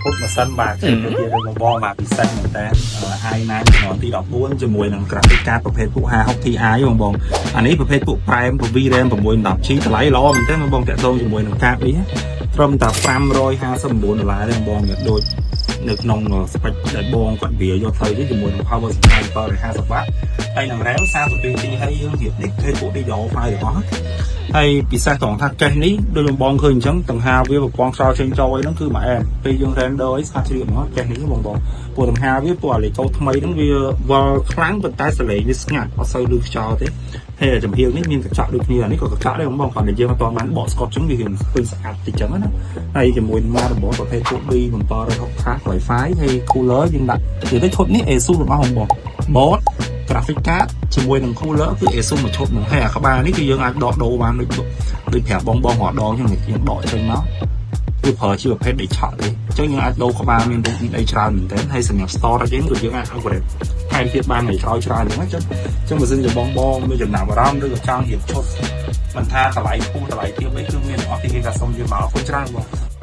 ពុតម៉ាស៊ីនបាទគឺទៀតបងបងបាទពិសេសមែនតើ i9 ជំនាន់ទី14ជាមួយនឹង graphic card ប្រភេទពួក50 Ti បងបងអានេះប្រភេទពួក Prime VRAM 6 10 G តម្លៃល្អមែនតើបងបងតាក់ទងជាមួយនឹងកាតនេះត្រឹមតែ559ដុល្លារទេបងបងដូចនៅក្នុង spec ដែលបងគាត់វាយកទៅជាមួយនឹង power supply 750 W ហើយនឹង RAM 32 G ហើយយើងរៀបនេះគេពួក DDR5 ទាំងអស់ហើយពិសេសត្រង់ថាកេសនេះដូចបងបងឃើញអញ្ចឹងដង្ហាវាប្រព័ន្ធខ្យល់ចេញចូលអីហ្នឹងគឺមួយអែមពេលយើង render អីស្អាតជ្រាបហ្មងកេសនេះបងបងពួកដង្ហាវាពួកអាលេកោថ្មីហ្នឹងវាវល់ខ្លាំងប៉ុន្តែសលេងវាស្ងាត់អត់សូវឮខ្យល់ទេហើយចំហៀងនេះមានកញ្ចក់ដូចគ្នាអានេះក៏កញ្ចក់ដែរបងបងគ្រាន់តែយើងអត់ទាន់បានបកស្កប់អញ្ចឹងវារៀងឃើញស្អាតតិចអញ្ចឹងណាហើយជាមួយនឹង motherboard ប្រភេទពួក B760 Plus Wi-Fi ហើយ cooler យើងដាក់និយាយទៅឈុតនេះ ASUS របស់បងបង board graphic card ជាមួយនឹង cooler គឺ ASUS មួយឈុតហ្មងហើយអាក្បាលនេះគឺយើងអាចដកដូរបានដូចដូចប្រាប់បងបងរាល់ដងអញ្ចឹងយើងដកចេញមកគឺប្រើជាប្រភេទដីឆក់ទេអញ្ចឹងយើងអាចដូរក្បាលមានរូបមានអីច្រើនមែនទែនហើយសម្រាប់ storage យើងក៏យើងអាច upgrade ថែមទៀតបាននៅក្រោយច្រើនអញ្ចឹងអញ្ចឹងបើសិនជាបងបងមានចំណាប់អារម្មណ៍ឬក៏ចង់រៀបឈុតមិនថាតម្លៃខ្ពស់តម្លៃទាបអីគឺមានអស់ពីគេក៏សុំយើងមកអរគុណច្រើនបង។